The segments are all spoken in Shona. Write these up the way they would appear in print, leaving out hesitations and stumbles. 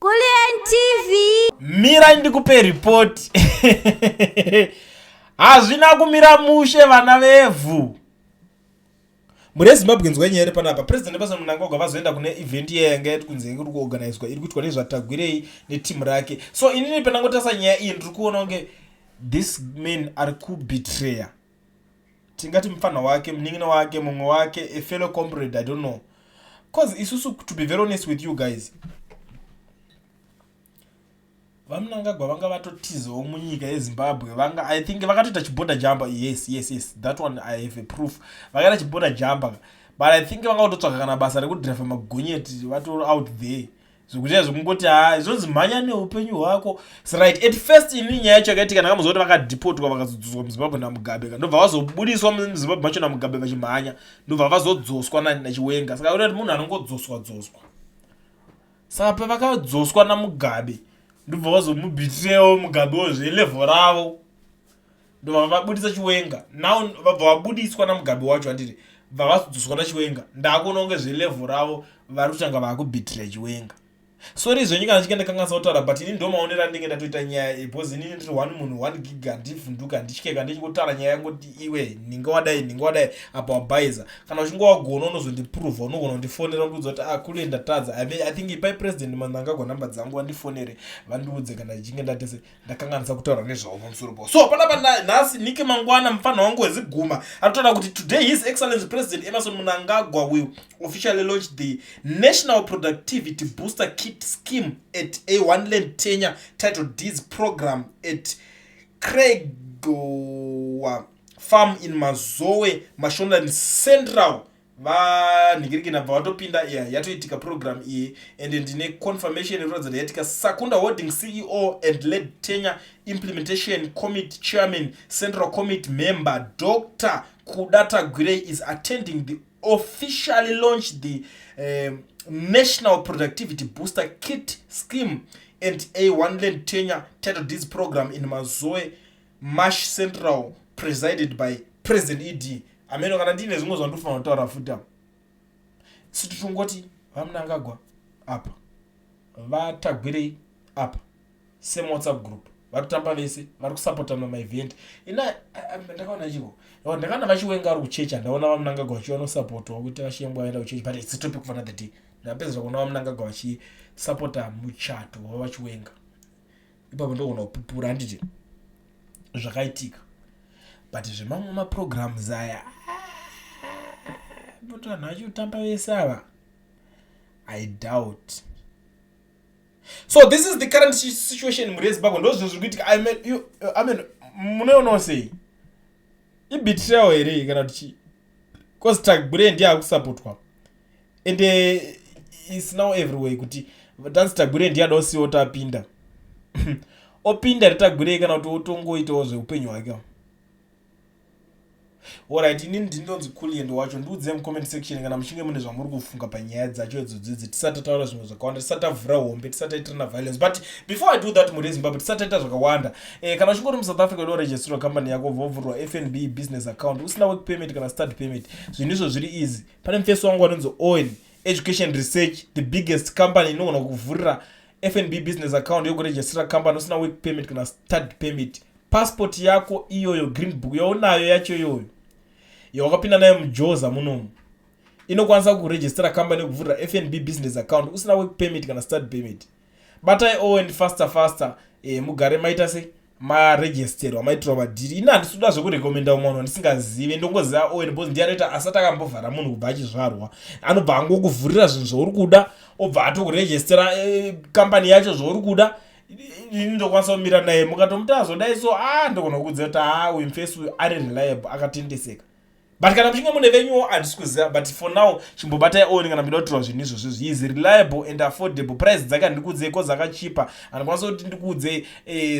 Kulliant TV. Mirai ndikupe report. Hazvina kumira mushe vana vevhu. Mhuri yeZimbabwe nzwai nyaya iri panapa. President Emmerson Mnangagwa vazoenda kune event iya yanga yati kunzi iri kuorganizwa iri kuitwa nezvaTagwirei neteam rake. So inini pandangotarisa nyaya iyi ndiri kuona kunge this man ari kubetrayer. Tingati mupfanha wake, munin'ina wake, mumwe wake, a fellow comrade, I don't know. Cause isusu to be very honest with you guys, VaMnangagwa vanga vatotizawo munyika yeZimbabwe vanga I think vakatoita chiborder jumper. Yes, that one I have a proof. Vakaita chiborder jumper, but I think vanga kutotsvaga kana basa rekudhiraivha magonyeti vatori out there zvekuti zvekungoti ha zvonzi mhanya neupenyu hwako. Right, at first ini nyaya yacho yakaitika ndakamuzwa kuti vakadhipotwa vakazodzoswa muZimbabwe naMugabe, ndobva vazobudiswa muZimbabwe macho naMugabe vachimhanya, ndobva vazodzoswa naChiwenga. Saka kuti munhu anongodzoswa dzoswa, saka pavakadzoswa naMugabe ndobva vazomubhitirewo Mugabewo zvelevel ravo, ndobva vabudisa Chiwenga. Now vabva vabudiswa naMugabe wacho, handiti? Bva vazodzoswa naChiwenga, ndakuona kunge zvelevel ravo vari kutanga vaakubhitira Chiwenga. Sorry zvenyu kana chike ndakanganisa kutaura, but ini ndo maonero andinge ndatoita nyaya, because inini ndiri one munhu one gig, handivhunduka, handityeka, ndichingotaura nyaya yangoti iwe ninge wadai, ninge wadai apa wabhaiza. Kana uchinge wagona unozondiprova, unogona kundifonera undiudza kuti ah, kule ndatadza. I mean, I think ipai President Mnangagwa namba dzangu vandifonere vandiudze kana ndichinge ndatese ndakanganisa kutaura nezvavo pamusoro pavo. So panapa nhasi nike mangwana mufanha wangu weziguma anotaura kuti today His Excellence President Emmerson Mnangagwa will officially launch the National Productivity Booster Kit Scheme at a one land tenure title deeds program at Craigower Farm in Mazowe, Mashonaland Central. Vanhingirikina bva vatopinda iya yatoitika program iyi, and ndine confirmation inoratidza kuti yaitika. Sakunda Holding CEO and Land Tenure Implementation Committee Chairman, Central Committee member Dr Kuda Tagwirei is attending the officially launch the National Productivity Booster Kit Scheme and a one land tenure title deeds program in Mazoe, Mash Central, presided by President ED. Ameno kana ndine zvimwe zvandofanira kutaura futi apa, si tichingoti VaMnangagwa apa, VaTagwirei apa, same WhatsApp group, vari kutamba vese, vari kusapotana maevent. Ina ndakaona chiko, ndakaona VaChiwenga ari kuchechi, handaona VaMnangagwa vachivanosapotwa kuti VaChiwenga vaenda kuchechi, but it's a topic for another day. Ndapedza kuona VaMnangagwa vachisapota muchato wavaChiwenga ipapo, ndogona kupupura, handiti zvakaitika? But zvemamwe maprograms aya kuti vanhu vachitamba vese ava, I doubt. So this is the current situation mhuri yeZimbabwe, ndo zvinhu zviri kuitika. I mean, munoionawo sei? Ibetrayal here kana kuti chii? Because Tagwirei ndiye akusapotwa and it's now everywhere kuti tanzi Tagwirei ndiye ada usiwo tapinda opinda riTagwirei kana kuti otongoitawo zveupenyu hwake. Alright, inini ndinonzi Kulliant wacho. Ndiudzei mucomment section kana muchinge mune zvamuri kufunga panyaya dzacho idzodzidzi, tisati tataura zvimwe zvakawanda, tisati tavhura hombe, tisati taitirana violence. But before I do that, mhuri yeZimbabwe, tisati taita zvakawanda, kana uchinge uri muSouth Africa unoregisterwa company yako, vovhurwa FNB business account usina work permit kana study permit, zvinhu izvo zviri easy. Pane mufesi wangu anonzi Owen Education Research, the biggest company inogona kuvhurira FNB business account yokuregistera company usina work permit kana study permit. Passport yako iyoyo, green book yaunayo yacho iyoyo yawakapinda nayo mujoza munomu, inokwanisa kuregistera company yekuvhurira FNB business account usina work permit kana study permit. Batai Owen faster faster, mugare maita sei maregisterwa, maitirwa madhiri. Ini handisi kuda zvekurekomenda umwe munhu wandisingazive, ndongoziva Owen because ndiye anoita asati akambovhara munhu kubva achizvarwa. Anobva angokuvhurira zvinhu zvauri kuda, obva atokuregistera kambani yacho zvauri kuda. Ini ndokwanisa kumira naye, mukatomuti azodai so a ndogona kuudza kuti ha, uyu mufesi uyu ari reliable, akatendeseka. But kana muchinge mune venyuwo handisi kuziva, but for now chimbobatai Owen kana muchida kutirwa zvinhu izvozvo. Is reliable and affordable. Price dzake handikuudzei cause akachipa, handikwanisa kuti ndikuudzei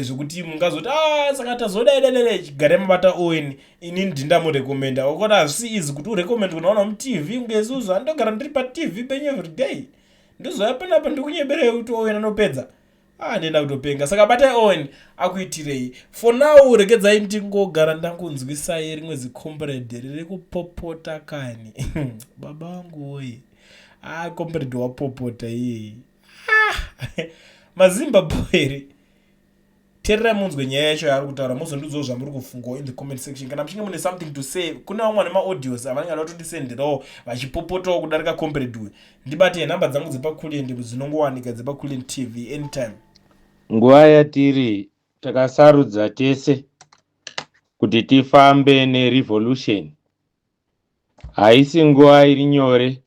zvekuti mungazoti a saka tazodai dai dai. Chigare mabata Owen, ini ndindamurekomenda. Ukona hazvisi easy kuti urecommend kunaona muTV kunge isusu handogara ndiri paTV penyu everyday, ndozouya panapa ndikunyeberei kuti Owen anopedza. Ah, ndenda kutopenga. Saka batai Owen akuitirei. For now regedzai ndingogara ndangunzwisai rimwe zicomrade riri kupopota kani. Baba vangu woye, ah, comrade wapopota iyeye. Ah. Mazimbabwe here? Teererai munzwe nyaya yacho yaari kutaura, muzondiudzawo zvamuri kufungawo in the comment section. Kana muchinge mune something to say, kune vamwe vane maaudios avanenge vada kutondisenderawo vachipopotawo kudarika comrade uyu, ndibate. Nhamba dzangu dzepaCulliant dzinongowanika, dzepaCulliant TV, anytime. Nguva yatiri, takasarudza tese kuti tifambe nerevolution. Haisi nguva iri nyore.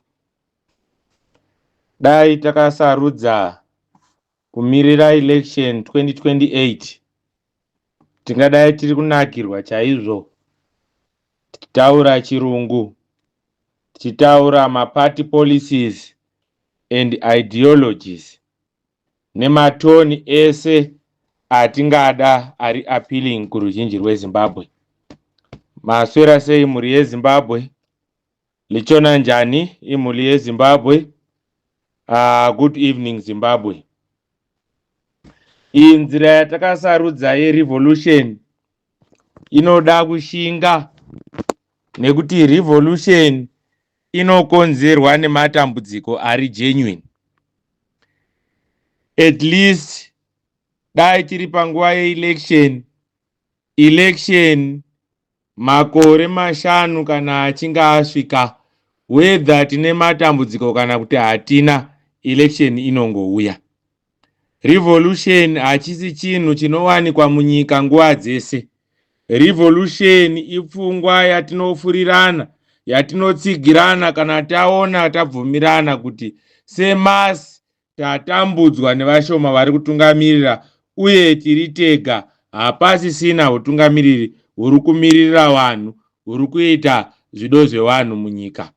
Dai takasarudza kumirira election 2028, tingadai tiri kunakirwa chaizvo, tichitaura chirungu, tichitaura maparty policies and ideologies nematoni ese atingada ari appealing kuruzhinji rweZimbabwe. Maswera sei, mhuri yeZimbabwe? Litshona njani, imhuri yeZimbabwe? Good evening, Zimbabwe. Iyi nzira yatakasarudza yerevolution inoda kushinga, nekuti revolution inokonzerwa nematambudziko ari genuine. At least dai tiri panguva yeelection, election makore 5 kana achinge asvika, whether tine matambudziko kana kuti hatina, election inongouya. Revolution hachisi chinhu chinowanikwa munyika nguva dzese. Revolution ipfungwa yatinofurirana, yatinotsigirana kana taona tabvumirana kuti semasi tatambudzwa nevashoma vari kutungamirira, uye tiri tega, hapasisina utungamiriri huri kumiririra vanhu, huri kuita zvido zvevanhu munyika.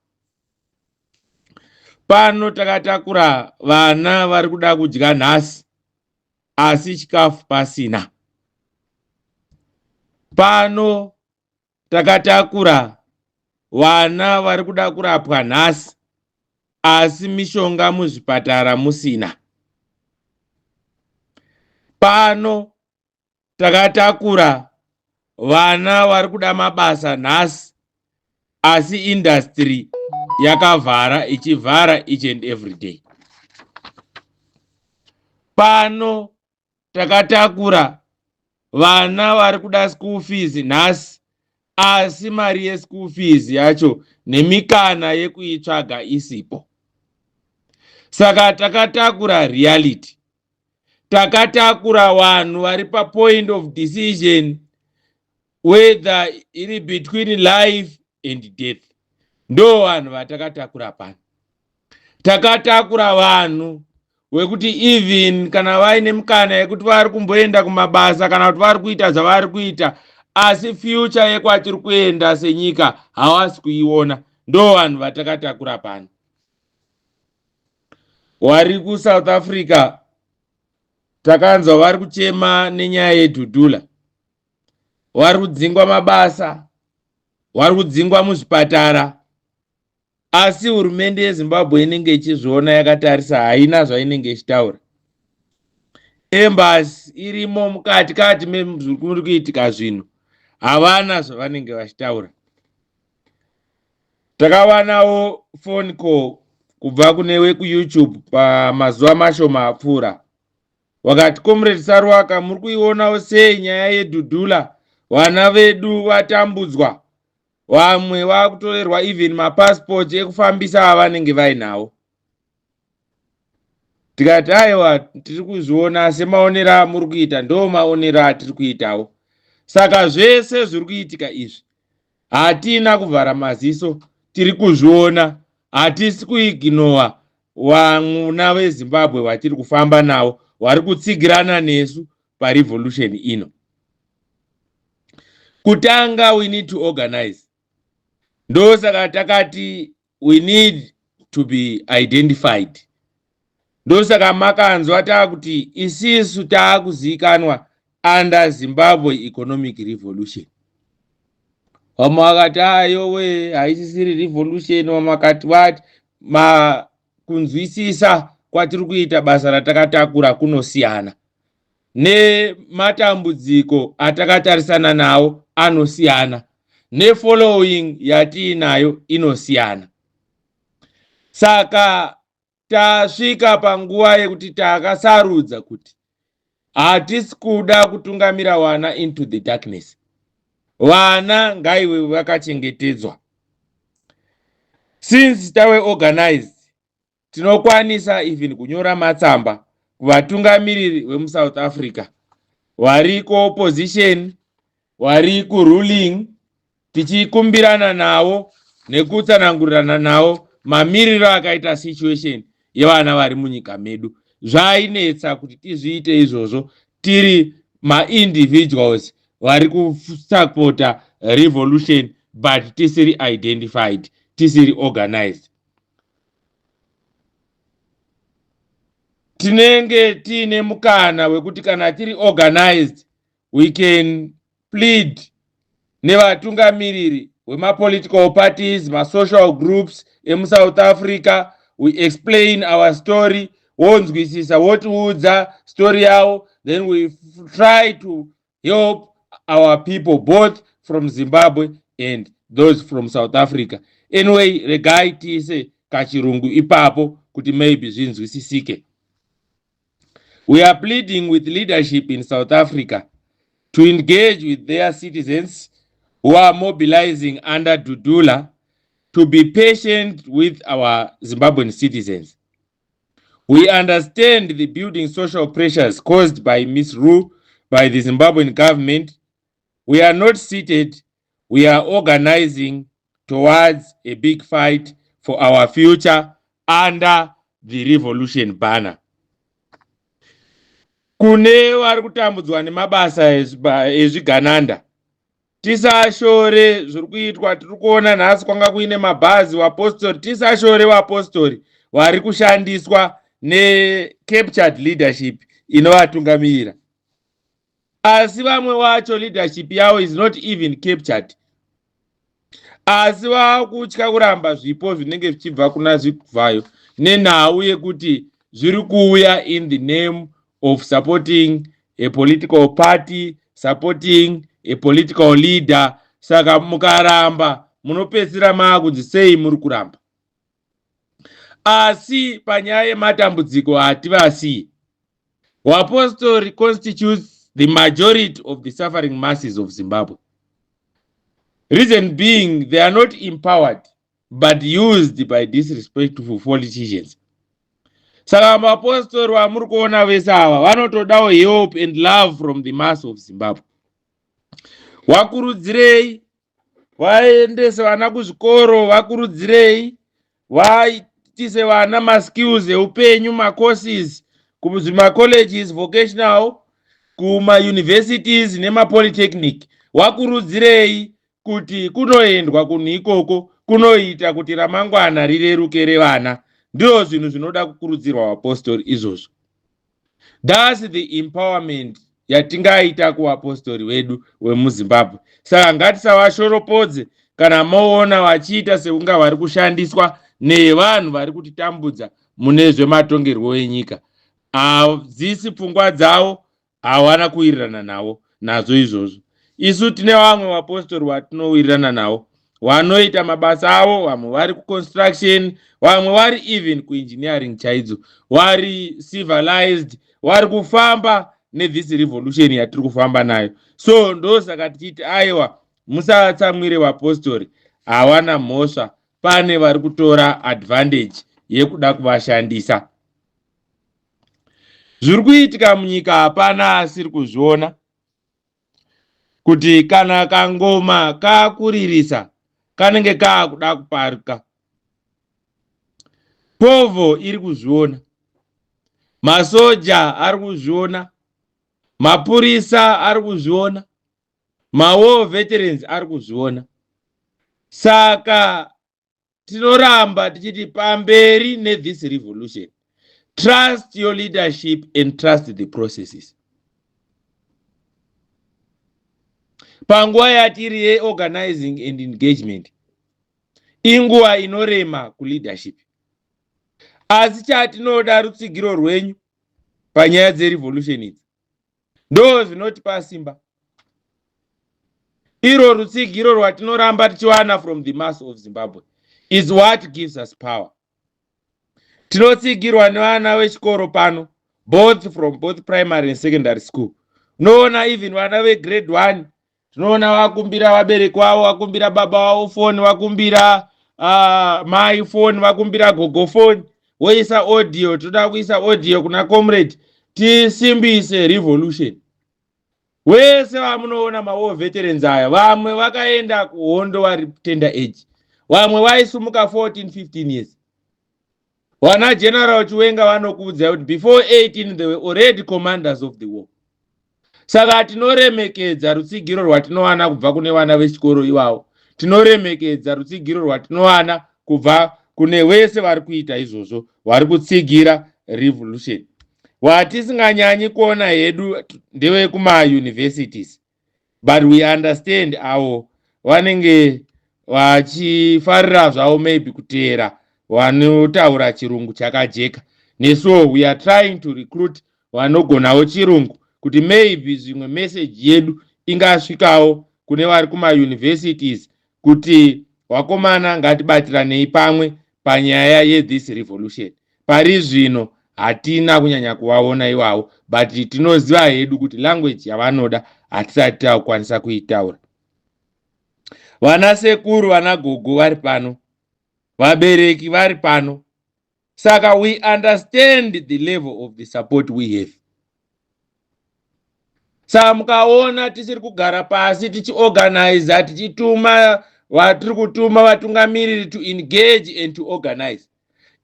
Pano takatakura vana vari kuda kudya nhasi, asi chikafu pasina. Pano takatakura vana vari kuda kurapwa nhasi, asi mishonga muzvipatara musina. Pano takatakura vana vari kuda mabasa nhasi, asi industry yakavhara, ichivhara each and every day. Pano takatakura vana vari kuda school fees nhasi, asi mari yeschool fees yacho nemikana yekuitsvaga isipo. Saka takatakura reality, takatakura vanhu vari papoint of decision, whether iri between life and death. Ndo vanhu vatakatakura pano. Takatakura vanhu wekuti even kana vaine mukana yekuti vari kumboenda kumabasa kana kuti vari kuita zvavari kuita, asi future yekwatiri kuenda senyika havasi kuiona. Ndo vanhu vatakatakura pano. Wari kuSouth Africa, takanzwa vari kuchema nenyaya yedhudhula, vari kudzingwa mabasa, vari kudzingwa muzvipatara, asi hurumende yeZimbabwe inenge ichizviona yakatarisa, haina zvainenge ichitaura. Embassy irimo mukati kati mezviri kuitika zvinhu, havana zvavanenge vachitaura. Takawanawo phone call kubva kune wekuYouTube pamazuva mashoma apfuura, wakati, "Comrade Saruwaka, muri kuionawo sei nyaya yedhudhula? Vana vedu vatambudzwa, vamwe vakutorerwa even mapasipoti ekufambisa avanenge vainawo." Tikati, "Aiwa, tiri kuzviona semaonero amuri kuita, ndo maonero atiri kuitawo." Saka zvese zviri kuitika izvi hatina kuvhara maziso, tiri kuzviona, hatisi kuignora. Vamuna veZimbabwe vatiri kufamba navo vari kutsigirana nesu parevolution ino, kutanga we need to organize. Ndosaka takati we need to be identified. Ndosaka makanzwa taakuti isisu taakuzivikanwa under Zimbabwe Economic Revolution. Vamwe vakati, "Ayowe, haisisiri revolution." Vamwe vakati wati makunzwisisa kwatiri kuita basa ratakatakura kunosiyana, nematambudziko atakatarisana nawo anosiyana, nefollowing yatiinayo inosiyana. Saka Tasvika panguva yekuti takasarudza kuti hatisi kuda kutungamira vana into the darkness. Vana ngaive vakachengetedzwa. Since tave organized, tinokwanisa even kunyora matsamba kuvatungamiriri vemuSouth Africa vari kuopposition, vari kuruling, tichikumbirana navo nekutsanangurirana navo mamiriro akaita situation yevana vari munyika medu. Zvainetsa kuti tizviite izvozvo tiri maindividuals vari kusapota revolution, but tisiri identified, tisiri organized. Tinenge tiine mukana wekuti kana tiri organized, we can plead nevatungamiriri wemapolitical parties, masocial groups emuSouth Africa. We explain our story, wonzwisisa, wotiudza story yavo, then we try to help our people both from Zimbabwe and those from South Africa. Anyway, regai tiise kachirungu ipapo kuti maybe zvinzwisisike. We are pleading with leadership in South Africa to engage with their citizens who are mobilizing under Dudula, to be patient with our Zimbabwean citizens. We understand the building social pressures caused by misrule by the Zimbabwean government. We are not seated, we are organizing towards a big fight for our future under the revolution banner. Kune vari kutambudzwa nemabasa ezvigananda, tisashore zviri kuitwa. Tiri kuona nhasi kwanga kuine mabhazi vapostori. Tisashore vapostori vari kushandiswa necaptured leadership inovatungamirira, asi vamwe vacho leadership yavo is not even captured, asi vaakutya kuramba zvipo zvinenge zvichibva kuna zvibvayo nenhau yekuti zviri kuuya in the name of supporting a political party, supporting a political leader. Saka mukaramba, munopedzisira maakunzi sei muri kuramba. Asi panyaya yematambudziko hativasiyi. Vapostori constitutes the majority of the suffering masses of Zimbabwe, reason being they are not empowered but used by disrespectful politicians. Saka mapostori vamuri kuona vese ava vanotodawo help and love from the mass of Zimbabwe. Vakurudzirei vaendese vana kuzvikoro, vakurudzirei vaitise vana maskills eupenyu, macourses kuzvimacolleges, vocational, kumauniversities nemapolytechnic. Vakurudzirei kuti kunoendwa kunhu ikoko kunoita kuti ramangwana rireruke revana. Ndizvo zvinhu zvinoda kukurudzirwa vapostori izvozvo. Thats the empowerment yatingaita kuvapostori vedu vemuZimbabwe. Saka ngatisavashoropodze kana moona vachiita sekunga vari kushandiswa nevanhu vari kutitambudza mune zvematongerwo enyika. Hadzisi pfungwa dzavo, hawana kuwirirana navo nazvo izvozvo. Isu tine vamwe vapostori vatinowirirana navo vanoita mabasa avo, vamwe vari kuconstruction, vamwe vari even kuengineering chaidzo, vari civilized, vari kufamba nethis revolution yatiri kufamba nayo. So ndosaka tichiti aiwa, musatsamwire vapostori, hawana mhosva. Pane vari kutora advantage yekuda kuvashandisa. Zviri kuitika munyika hapana asiri kuzviona kuti kana kangoma kakuririsa kanenge kaakuda kuparika. Povho iri kuzviona, masoja ari kuzviona, mapurisa ari kuzviona, mawar veterans ari kuzviona. Saka tinoramba tichiti pamberi nethis revolution. Trust your leadership and trust the processes. Panguva yatiri yeorganizing and engagement, inguva inorema kuleadership, asi chatinoda rutsigiro rwenyu panyaya dzerevolution idzi. Ndo zvinotipa simba iro rutsigiro rwatinoramba tichiwana from the mass of Zimbabwe is what gives us power. Tinotsigirwa nevana vechikoro pano, both from both primary and secondary school. Unoona even vana vegrade 1, tinoona vakumbira vabereki vavo, vakumbira baba vavo foni, vakumbira mai foni, vakumbira gogo foni, voisa audio. Toda kuisa audio kuna comrade, tisimbise revolution. Wese vamunoona, mawar veterans aya, vamwe vakaenda kuhondo vari tender age, vamwe vaisumuka 14 15 years. Vana General Chiwenga vanokuudzai kuti before 18 they were already commanders of the war. Saka tinoremekedza rutsigiro rwatinowana kubva kune vana vechikoro ivavo. Tinoremekedza rutsigiro rwatinowana kubva kune vese vari kuita izvozvo, vari kutsigira revolution. Watisinganyanyi kuona hedu ndevekumauniversities, but we understand, avo vanenge vachifarira zvavo maybe kuteera vanotaura Chirungu chakajeka. Nesuwo we are trying to recruit vanogonawo Chirungu kuti maybe zvimwe message yedu ingasvikawo kune vari kumauniversities kuti vakomana, ngatibatiranei pamwe panyaya yethis revolution. Pari zvino hatina kunyanya kuvaona ivavo, but tinoziva hedu kuti language yavanoda hatisati takukwanisa kuitaura. Vana sekuru, vana gogo vari pano, vabereki vari pano, saka we understand the level of the support we have. Saka mukaona tisiri kugara pasi tichiorganiza, tichituma vatiri kutuma vatungamiriri to engage and to organize,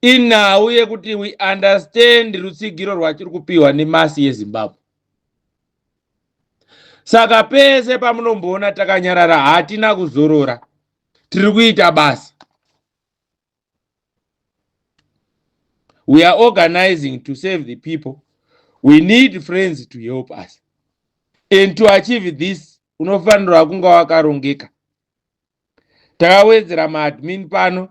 inhau yekuti we understand rutsigiro rwatiri kupiwa nemass yeZimbabwe. Saka pese pamunomboona takanyarara, hatina kuzorora, tiri kuita basa. We are organizing to save the people. We need friends to help us, and to achieve this unofanirwa kunga wakarongeka. Takawedzera maadmin pano,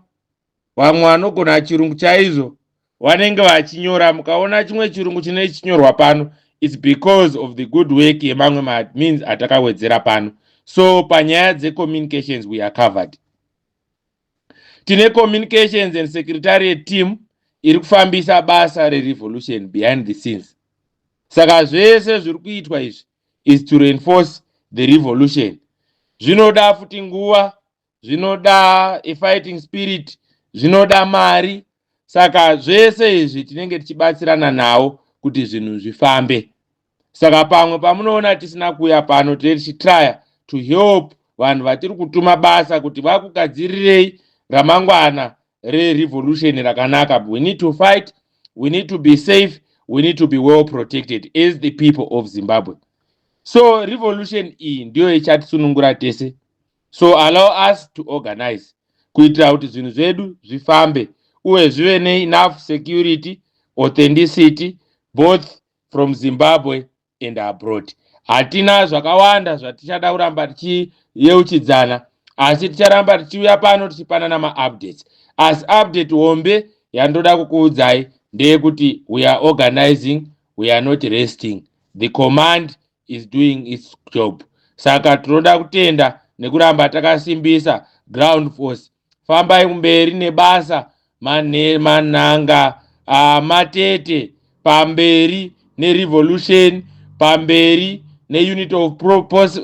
vamwe vanogona Chirungu chaizvo, vanenge vachinyora. Mukaona chimwe Chirungu chinenge chichinyorwa pano, it's because of the good work yemamwe maadmins atakawedzera pano. So panyaya dzecommunications we are covered. Tine communications and secretariat team iri kufambisa basa rerevolution behind the scenes. Saka zvese zviri kuitwa izvi is to reinforce the revolution. Zvinoda futi nguva, zvinoda a fighting spirit, zvinoda mari. Saka zvese izvi tinenge tichibatsirana nawo kuti zvinhu zvifambe. Saka pamwe pamunoona tisina kuuya pano, tinenge tichitrya to help vanhu vatiri kutuma basa kuti vakugadzirirei ramangwana rerevolution rakanaka. We need to fight, we need to be safe, we need to be well protected as the people of Zimbabwe. So revolution iyi ndiyo ichatisunungura tese. So allow us to organize kuitira kuti zvinhu zvedu zvifambe uye zvive neenough security, authenticity, both from Zimbabwe and abroad. Hatina zvakawanda zvatichada kuramba tichiyeuchidzana, asi ticharamba tichiuya pano tichipanana maupdates. Asi update hombe yandoda kukuudzai ndeyekuti we are organizing, we are not resting. The command is doing its job. Saka tinoda kutenda nekuramba takasimbisa ground force. Fambai kumberi nebasa, manhanga matete, pamberi nerevolution, pamberi neunit of purpose,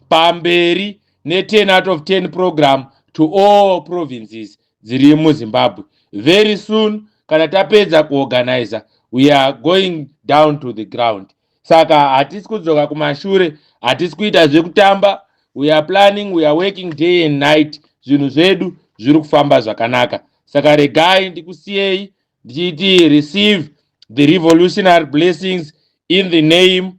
pamberi ne10 out of 10 program to all provinces dziri muZimbabwe. Very soon, kana tapedza kuorganiza, we are going down to the ground. Saka hatisi kudzoka kumashure, hatisi kuita zvekutamba. We are planning, we are working day and night. Zvinhu zvedu zviri kufamba zvakanaka. Saka regai ndikusiyei ndichiti receive the revolutionary blessings in the name